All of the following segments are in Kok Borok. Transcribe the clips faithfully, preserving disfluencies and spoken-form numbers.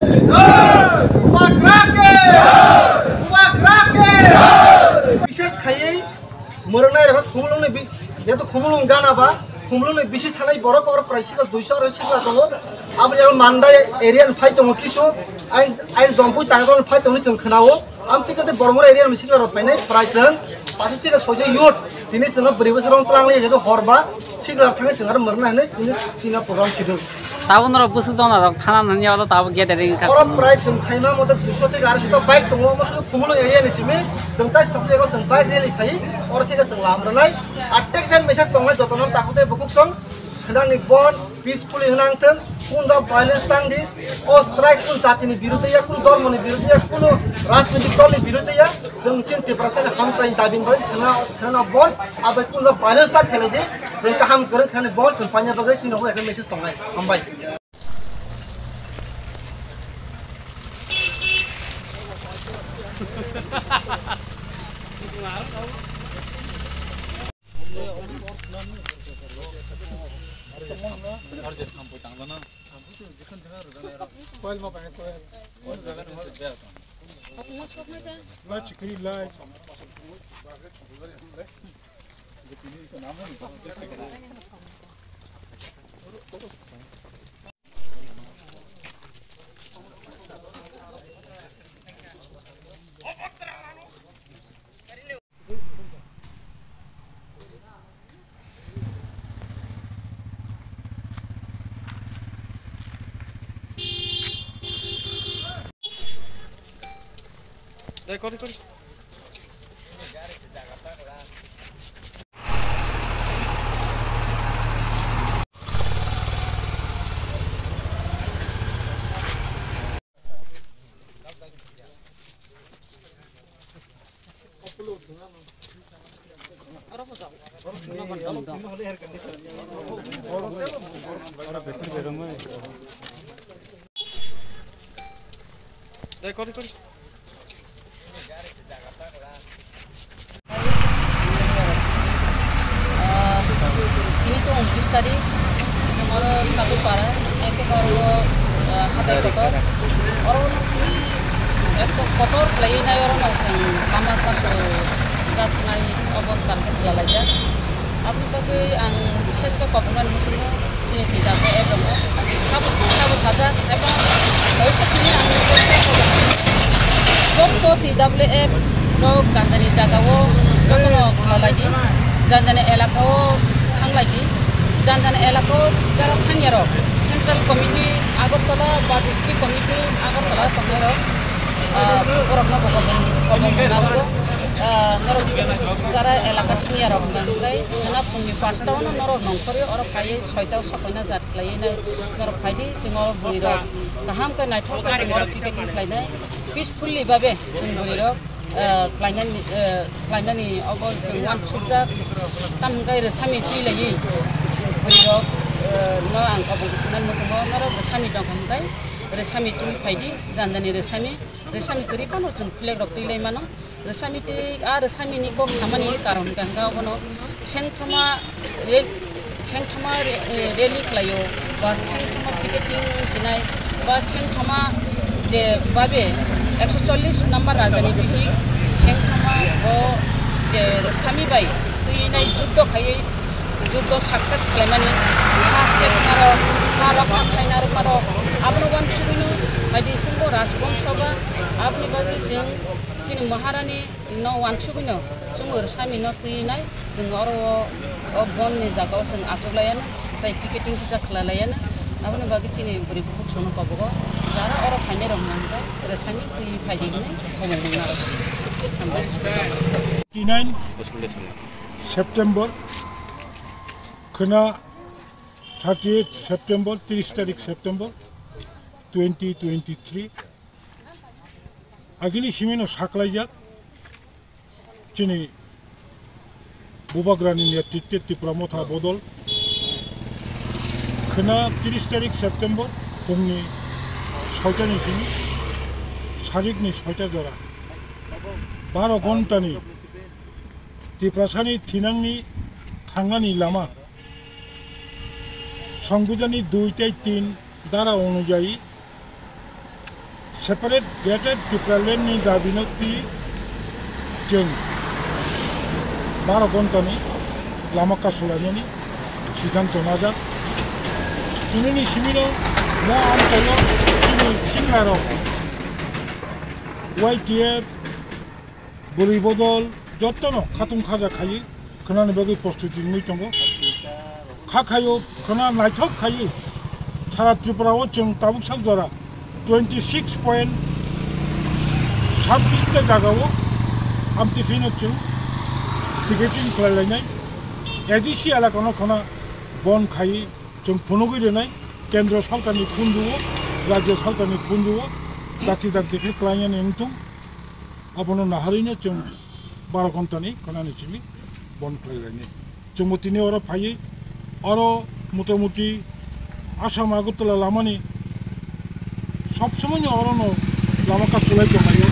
Bubagra ke! Bubagra ke! Bishes khaiwi mwrwngnai rok khumulwngni bi-, jeto khumulwng gana ba, khumulwngni bisi thanai borok oro prai sikla duiso aro sikla tongo. Aboni aro Mandai area ni phai tongo kisu, ain, ain Jompui Tangroni phai tongni chwng khwnao. Amtwi khe Bormora area ni sikla rok phainai prai chwng pasu thika soise youth. Tini chwngno bwrwi bwsarok twlang lai jeto hor ba sikla thangwi chwng aro mwrwkna hinwi tini chini program sidul. Tabuk norok bwswk jona rok thana nani olo tabuk gathering wngkha. Oro prai chwng saima mote duiso thika arsho ta bike tongo, omo sudu Khumulwng area ni simi chwng tai stop ego chwng bike rally khai oro thika chwng lam rwnai. Atek sen message tongnai jotono takhuk tei bukhuk song. Khwnani bon peacefully hwnang thung, kunja violence tang di, o strike kun jatini biruddhe ya, kun dhormoni biruddhe ya, kun rajnitik dolni biruddhe ya, chwng sin Tiprasani hamkrai dabi bai khwna, khwna bon, abai kunja violence ta khelai di, chwng kaham kwrwng khwnani bon, chwng panya bagwi chini hoi ekhe message tongnai, hambai. Record, record. Record, record. Ah, tini to untris tarik, chwng oro Sadupara, ekebare o, ah, hatai kotor. Oro no chini ekdom kotor khlaiwi nai, oro no chwng lama kaso jaknai obo target khlailaijak. Aboni bagwi ang bises khe kobrwnani muchungo chini T W F rokno sabo sabo sajak, eba oisa chini ang joto T W F rok janjani jagao jotono khlalaidi, janjani elakao thanglaidi, janjani elakao jara thangyarok Central Committee Agartala ba District Committee Agartala tongnairok, ah, borokno bo kobong, kobong nago. Ah, norok jara elaka thangya rok hwnka hwnkhe, khwna phungni paanch ta o no norok nongkhorwi oro phaiwi soi ta o sokoina jat khlaiwi nai norok phaidi, chwng oro bwrwi rok kaham khe naithok khe chwng oro picketing khlainai, peacefully babe chwng bwrwi rok, ah, khlainani, ah, khlainani obo chwng uansukjak, tamo hwnkhe rwsami twi laiwi bwrwi rok, ah, no ang kobong nani muchungo norok rwsami tongkha hwnkhe rwsami twi phaidi, janjani rwsami. Rwsami kwrwi phano chwng flag rok twi lai mano. Rwsami twi, a rwsami ni kok samani karon hwnkha hwnkhe obono sengthoma re-, sengthoma re-, eh, rally khlaio, ba sengthoma picketing sinai, ba sengthoma je babe ekso chollish number rajani bihik sengthoma bo je rwsami bai twi nai juddo khaiwi juddo success khlaimani, ha sekmarok, ha rok ha khainarokmarok, abono uansugwino phaidi chwngbo Rajbongso ba, aboni bagwi chwng chini Maharani no uansugwino chwng rwsami no twi nai, chwng oro o, o bonni jagao chwng achuk laiano, tei picketing kisa khlai laiano, aboni bagwi chini bwrwi bukhuk sono kobogo, jara oro phainai rok hwnka hwnkhe rwsami twi phaidi hwnwi khobong mung naro. Hambai. Twenty-nine September, khwna thirty-eight September, tris tarik September twenty twenty-three. Agini simino saklaijak chini Bubagrani netritwe Tipra Motha bodol. Khwna tris tarik September phungni soitani simi sarikni soita jora baro ghontani Tiprasani thinangni thangnani lama Songbidanni dui tei tin dara onujayi Separate Greater Tipraland ni dabi no twi chwng baro ghonta ni lama kasulainani siddhanto najak. Tini ni simi no mo amchaio chini singla rok Y T F, bwrwi bodol, jotto no khatung khaja khaiwi khwnani bagwi prostuti wngwi tongo. Kha khaio khwna naithok khaiwi sara Tripura o chwng tabuk sak jora twenty six point sabbish ta jaga o amtwi kheno chwng ticketing khlai lainai. A D C elaka no khwna bon khaiwi chwng phunugwi rwnai. Kendro sarkar ni khunju o, rajyo sarkar ni khunju o dakti dakti khe klainani wngthung. Abono naharwi no chwng baro ghonta ni khwnani simi bon khlai lainai. Chwngbo tini oro phaiwi, oro motamuti Assam Agartala lamani sob somoi no oro no lama kasulai tonglaio.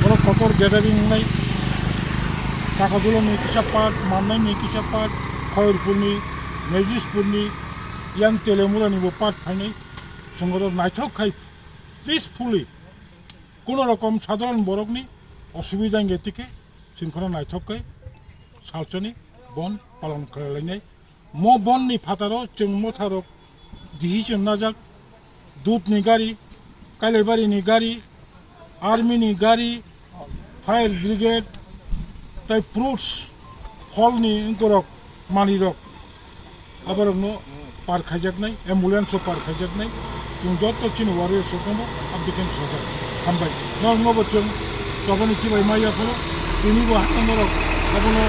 Oro kotor gathering wngnai. Takajula ni kisa part, Mannai ni kisa part, Khairpur ni, Mejispur ni, yang Telemura ni bo part phainai. Chwng oro naithok khai peacefully, kuno rokom sadharon borokni osubida wngya tike chwng kheno naithok khe salsani bon palon khlai lainai. Mo bon ni phataro chwng motharok decision najak, dut ni gari, Kailaibari ni gari, army ni gari, fire brigade, tai fruits, pholni wngkorok, manwirok, aborokno par khaijaknai, ambulance o par khaijaknai, chwng joto chini warriors rokno abo dikhen sajak. Hambai. Norokno bo chwng chobani chibai maya phano, tini bo hakhe norok abono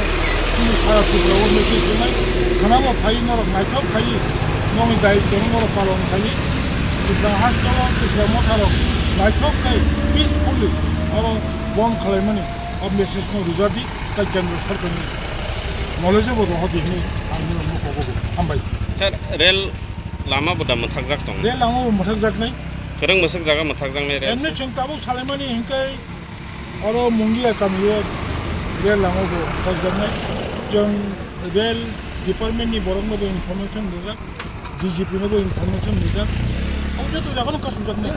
chini sara Tripura o message rwnai, khwnabo phai norok naithok phai, nongni daitwno norok palon khai, Tripura hasteo Tripura motharok naithok khai peacefully oro bon khwlaimani o message no rwjadi, tai kendra sarkar ni knowledge bo rohordi hinwi ang nini mukhugo. Hambai. Sir, rel lama bo da mwthakjak tong? Rel lama bo mwthakjaknai. Kwrwng bwswk jaga mwthakjaknai rel? Emni chwng tabuk salaimani hinkai oro Mungia kamio rel lama bo mwthakjaknai. Chwng rel department ni borok no bo information rijak, D G P no bo information rijak. Abo joto jaga no kasumjaknai.